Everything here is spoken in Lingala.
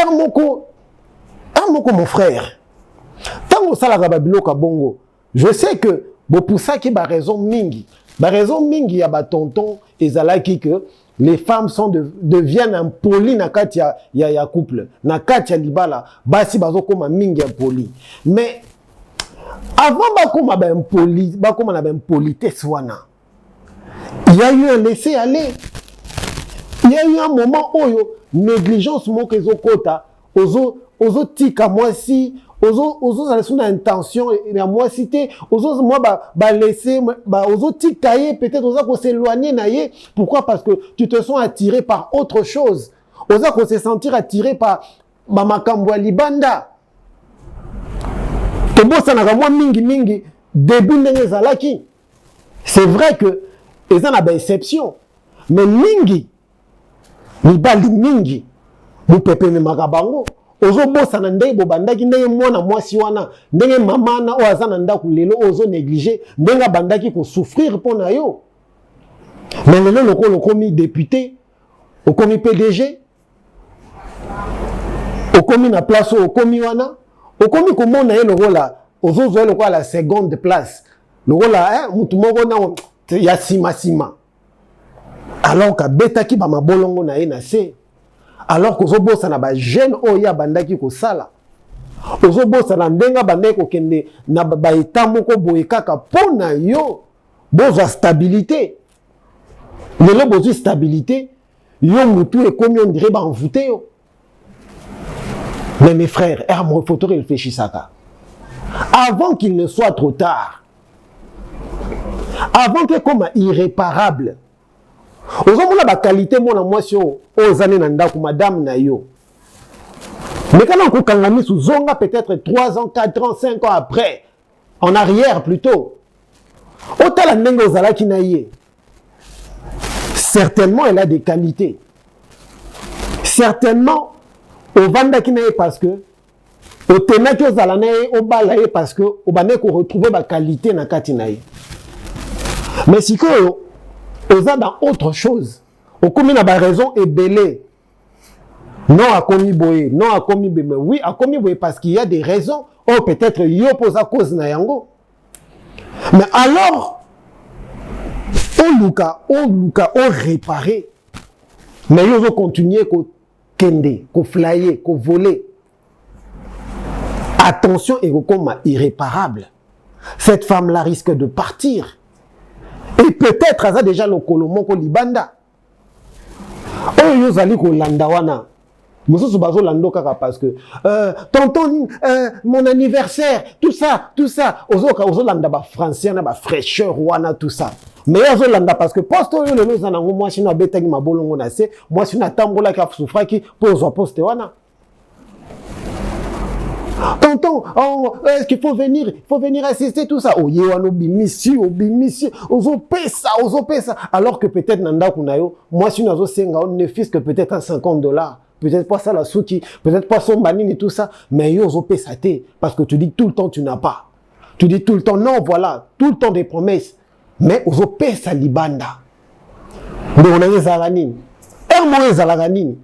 Heure moko, heure moko, mon frère, ntango osalaka babiloko ya bongo, je sais que bopusaki baraison mingi, baraison mingi ya batonton ezalaki que les femmes deviennent impolies na kati ya couple, na kati ya libala. Basi bazokóma mingi impoli. Mais avant bakóma baimpoli, bakóma na baimpolitesse wana, il y a eu un laisser aller, il y a eu un moment oyo négligence moko ezokota, ozotika mwasi, ozozala so na intention ya mwasi te, mwa balaisser, ozotika ye, peut-être oza kos'éloigner na ye. Pourquoi? Parce que tu te sens attiré par autre chose, oza kose sentir attiré par bamakambo ya libanda. Tobosanaka mwa mingimingi début ndenge ezalaki. C'est vrai que eza na baexception, mais mingi, mibali mingi, mopepe ememaka bango. Ozobosana ndenge bobandaki, ndenge mwana mwasi wana, ndenge mama wana oyo aza na ndako lelo oyo ozonégliger, ndenge abandaki kosouffrir mpo na yo. Mais lelo, lokola okomi député, okomi PDG, okomi na place oyo okomi wana, okomi komona ye lokola, ozozwa ye lokola la seconde place, lokola mutu moko na ya nsima-nsima, alors kabetaki bamabolongo na ye na se, alors kozobosana bajeune oyo ye abandaki kosala, ozobosana ndenge abandaki kokende na baeta moko boye kaka mpo na yo bozwa stabilité. Lelo bozwi stabilité, yo mutu ekomi on dirait baenvoûter yo. Mais mes frères, il faut réfléchissaka avant qu'il ne soit trop tard, avant que ekoma irréparable. Ozomona baqualité mwana mwasi oyo oyo oza ne na ndako, madame na yo, mais kana kokanga misu, zonga peut-être 3 ans, 4 ans, 5 ans après, en arrière plutôt, otala ndenge ozalaki na ye. Certainement elle a des qualités, certainement ovandaki na ye parce que otenaki ozala na ye, obala ye parce que obandaki koretrouver baqualité na kati na ye. Mais sikoyo oza dans autre chose, okomi na baraison ebele. Non, akomi boye, non, akomi boye. Mais oui, akomi boye parce qu'il y a des raisons oyo peut-être yo mpo oza cause na yango. Mais alors oluka, oluka oréparer, mais yo ozocontinue kokende koflyer, kovoler. Attention, ekokoma irréparable. Cette femme-là risque de partir et peut-être aza déjà lokolo moko libanda. Oyo yo ozali kolanda wana, mosusu bazolanda kaka parce que tonton, mon anniversaire, tout ça, tout ça, ozolanda bafrançais na bafraîcheur wana, tout ça. Mais ye azolanda parce que poste oyo lelo oza nango, mwasi no abetaki mabolongo na se, mwasi no atambolaki, asouffraki mpo ozwa poste wana. Tonton, oh, est-ce qu'il faut venir, il faut venir assister, tout ça. Oye wana, obimisi, obimisi, ozopesa, ozopesa, alors que peut-être na ndako na yo, mwasi no azosenga o ne fût-ce que peut-être un 50 $, peut-être pas ça la suki, peut-être pas somba nini, tout ça. Mais yo ozopesa te parce que tu dis tout le temps tu n'as pas, tu dis tout le temps non, voilà, tout le temps des promesses, mais ozopesa libanda. Ndeko na yo, ezalaka nini? Heure moko ezalaka nini?